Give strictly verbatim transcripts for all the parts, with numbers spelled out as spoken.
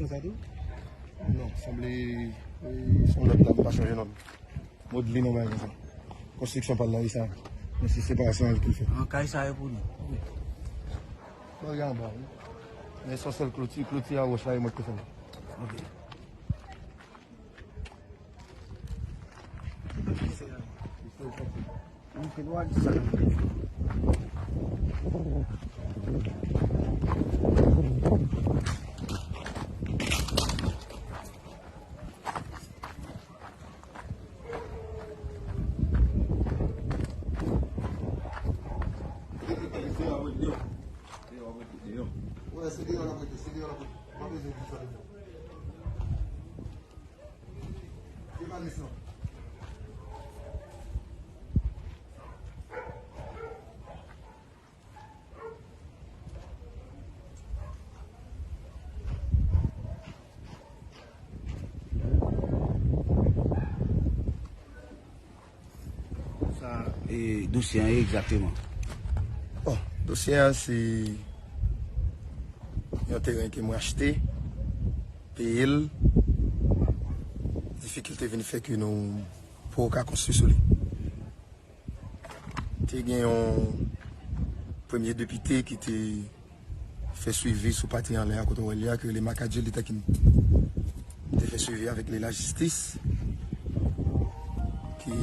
Konsa tou? Non, sanble, e, se yon lòt dam, m pa chonje non l. Modline yon bagay konsa. Konstriksyon pa l la, e sa. Men se separasyon an ke l fè. An, kay sa yo pou nou. Wi. Bagay anba, wi. Men se yon sèl kloti, kloti a wòch la, e mwen ki te fè l. Ok. Sa, e, dosye an ye egzakteman? Bon, dosye an se yon teren ke mwen achte, peye l. Difikilte vin fè ke nou poko ka konstwi sou li. Te gen yon premye depite ki te fè swivi sou pati anlè a kote w wè li a, ki rele Macadjil, li te ki te fè swivi avèk li lajistis, ki,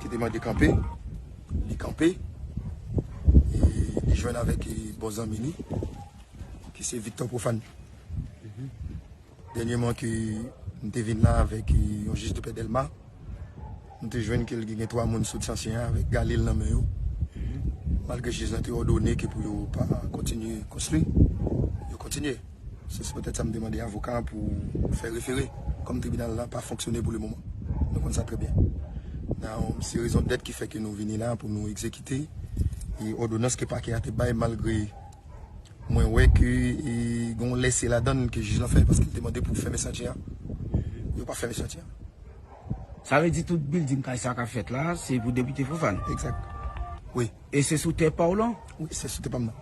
ki te mande kanpe, li kanpe, e li jwenn avèk, e, bon zanmi li, ki se Victor Profane. Dènyèman ke m te vin la avèk, e, yon jij de pè Dèlma, nou te jwenn ke l gen twa moun sou chantye a avèk galil nan men yo. Malgre jij lan te òdone ke pou yo pa kontinye konstwi, yo kontinye. Se, se poutèt sa m te mande avoka an pou fè refere, kòm tribinal la pa fonksyone pou le moman. Nou konn sa trè byen. Now, se rezon dèt ki fè ke nou vini la pou nou egzekite, e, òdonans ke pakè a te bay, malgre mwen wè ke, e, gen yon lèse ladann ke jij lan fè, paske l te mande pou fèmen chantye a. Yo pa fèmen chantye a. Sa vle di tout building kay sa k ap fèt la, se pou depite Profane? Egzak. Wi. E se sou tè pa w lan? Wi, se sou tè pa m nan.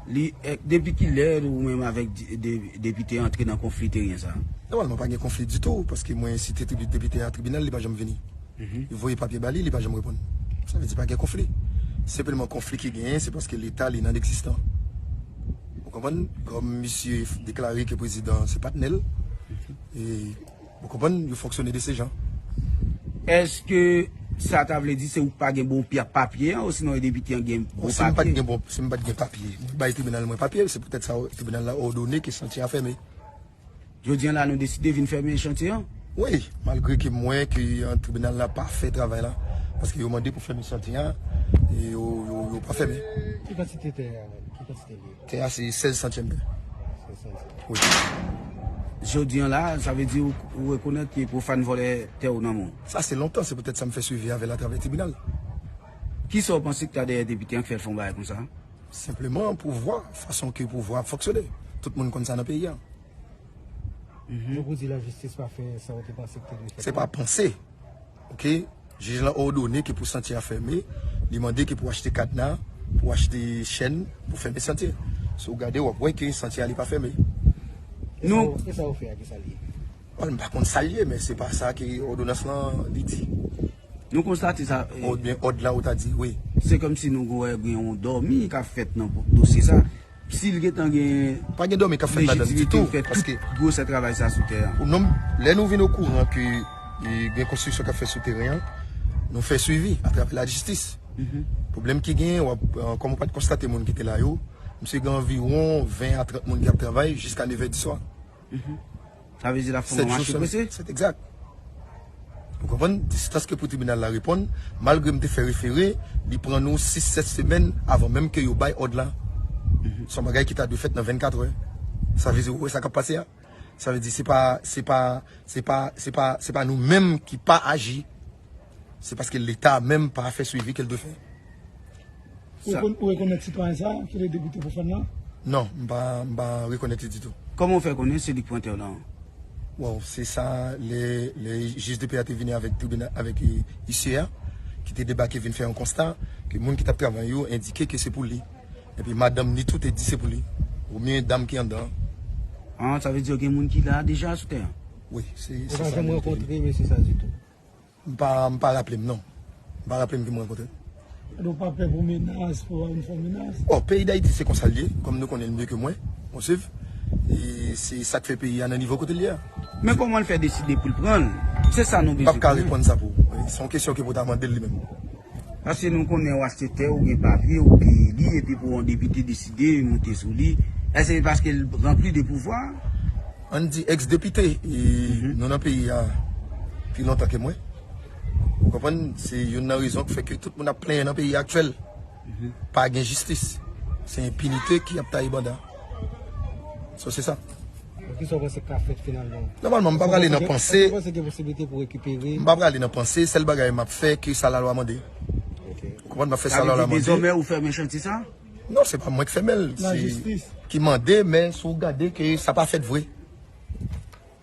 Li, e, depi kilè ou menm avèk di-, de-, depite antre nan konfli teren sa? Nòmalman, pa gen konfli ditou, paske mwen site tribi-, depite a tribinal, li pa janm vini. Mhm. Li voye papye ba li, li pa janm reponn. Sa vle di pa gen konfli. Senpleman, konfli ki genyen, se paske Leta, li non egzistan. Ou konprann? Kòm misye f-, deklare ke prezidan se patnè l, e, ou konprann, yo fonksyone de se jan. Èske sa ta vle di se ou k pa gen bon pya-, papye an, osinon e depite an gen bon papye? Si m pa t gen bon, si m pa t gen papye, mwen bay tribinal mwen papye, se poutèt sa tribinal la òdone ke chantye a fèmen. Jodi an la, nou deside vin fèmen chantye an? Wi, malgre ke m wè ke, e, tribinal la pa fè travay la, paske yo mande pou fèmen chantye a, e yo, yo, yo pa fèmen. Ki kantite tè a menm? Ki kantite li ye? Tè a se sèz santyèm tè. Sèz santyèm. Wi. Jodi an la, sa vle di ou, ou rekonèt ke Profane vòlè tè ou nan men w? Sa se lontan, se poutèt sa m fè swivi avè l atravè tribinal. Kisa w panse ki ta dèyè depite an k fè l fè yon bagay konsa? Senpleman, pouvwa, fason ke pouvwa ap fonksyone. Tout moun konn sa nan peyi a. Mhm. Donk, ou di lajistis pa fè sa w te panse ki te dwe fèt la? Se pa panse. Oke? Jij lan òdone ke pou chantye a fèmen, li mande ke pou achte kadna, pou achte chèn, pou fèmen chantye. Si w gade, w ap wè ke chantye a li pa fèmen. E sa w, e sa w fè a, ki sa l ye? Bon, m pa konn sa l ye, men se pa sa ke òdonans lan li di. Nou konstate sa, e, Òd, men òd la ou ta di, wi. Se kòmsi nou wè gen yon dòmi k ap fèt nan dosye sa. Si l gentan gen lejitimite pou fè tout gwosè travay sa sou tè a. Pa gen dòmi k ap fèt ladan ditou, paske ou menm, lè nou vin okouran ke, e, gen konstriksyon k ap fèt sou teren an, nou fè swivi atravè lajistis. Mhm. Pwoblèm ki genyen, w ap, e, kòm ou pa t konstate moun ki te la yo, misye gen anviwon ven a trant moun k ap travay jiska nevè di swa. Mhm. Sa vle di l ap fè yon mache prese? Sèt jou semèn, sèt egzak. Ou konprann? Jiskaske pou tribinal la reponn, malgre m te fè refere, li pran nou sis, sèt semèn avan menm ke yo bay òd la. Mhm. Se yon bagay ki ta dwe fèt nan vennkatrè. Sa vle di, ou wè sa k ap pase a? Sa vle di, se pa, se pa, se pa, se pa, se pa nou menm ki pa aji. Se paske Leta menm pa fè swivi ke l dwe fè. Ou, sa, kon-, ou rekonèt sitwayen sa a, ki rele depite Profane nan? Non, m pa, m pa rekonèt li ditou. Kòman w fè konnen se li k pran tè w lan? Waw, se sa, lè, lè jij de pè a te vini avèk tribinal, avèk, e, isye a, ki te debake vin fè yon konsta, ke moun ki t ap travay yo endike ke se pou li. Epi madanm li tou te di se pou li. Oubyen dam ki anndan an. Ah, sa vle di gen moun ki la deja sou tè a? Wi, se, se sa menm ki te vini. Ou pa janm rankontre mesye sa ditou? M pa, m pa raple m, non. M pa raple m ke m rankontre l. Ou pa pè pou menas, pou yon fo menas? Bon, peyi Dayiti se konsa l ye, kòm nou konnen l mye ke mwen, ou swiv. E se sa k fè peyi a nan nivo kote l ye a. Men kòman l fè deside pou l pran l? Se sa nou bezwen konnen. M p ap ka reponn sa pou ou. Se yon kesyon ke pou w ta mande l li menm. Paske nou konnen w achte tè, ou gen papye, ou peye li, epi pou yon depite deside monte sou li, èske se paske l ranpli de pouvwa? Ann di èks depite, e, nou nan peyi a pi lontan ke mwen. Ou konprann? Se youn nan rezon ki fè ke tout moun ap plenyen nan peyi a aktyèl. Pa gen jistis. Se enpinite ki ap taye banda. So, se sa. Bon, kisa w panse k ka fèt finalman? Nòmalman, m pa prale nan panse. Èske w panse gen posiblite pou rekipere? M pa prale nan panse, sèl bagay m ap fè ke sa lalwa mande. Ok. Ou konprann? M ap fè sa lalwa mande. Sa vle di dezòmè ou fèmen chantye sa? Non, se pa mwen ki fèmen l, se lajistis ki mande, men si w gade ke sa pa fèt vre.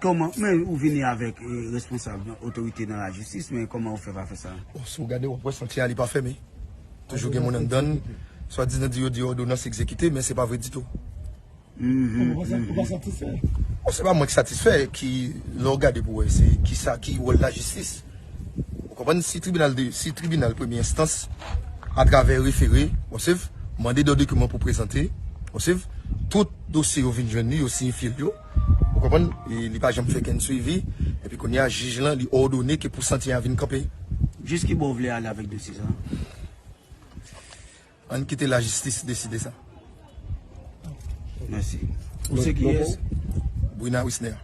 Kòman, men ou vini avèk, eh, responsab, otorite nan lajistis, men kòman ou fè pa fè sa? Bon, si w gade, w ap wè chantye a li pa fèmen. Toujou gen moun anndan l. Swadizan di yo di òdonans egzekite, men se pa vre ditou. Ou pa sa-, ou pa satisfè? Bon, se pa mwen ki satisfè, ki, lè w gade pou wè, se kisa ki wòl lajistis. Ou konprann, si tribinal de, si tribinal premye enstans, atravè refere, ou swiv, mande de dokiman pou prezante, ou swiv, tout dosye yo vin jwenn li, yo siyifye l yo. Ou konprann, e li pa janm fè kenn swivi, epi kounye a, jij lan, li òdone ke pou chantye a vin kanpe. Jis ki bò w vle ale avèk dosye sa a? Ann kite lajistis deside sa. Mèsi. Ou se kiyès? Bruna Wisner.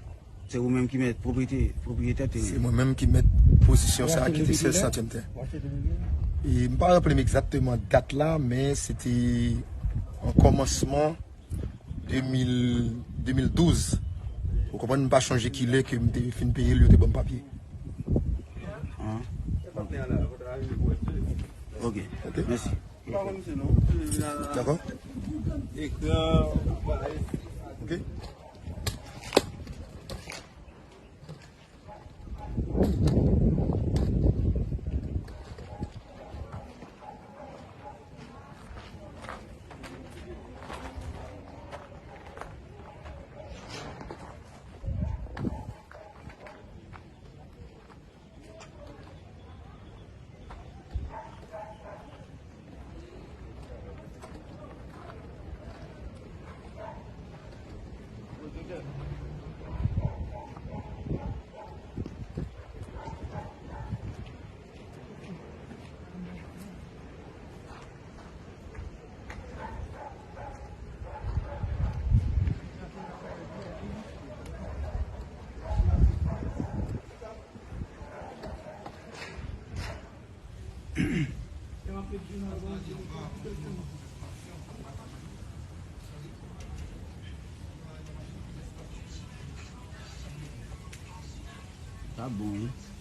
Se ou menm ki mèt pwopriyete, pwopriyetè teren? Se mwen menm ki mèt pozisyon sa a ki te sèz santyèm tè. E m pa raple m egzakteman dat la, men se te an kòmansman de mil, de mil douz. Ou konprann, m pa chonje ki lè ke m te fin peye l, yo te ban m papye. Ah. Ok. Ok. Mèsi. Dakò. Ok. Sa bon, wi.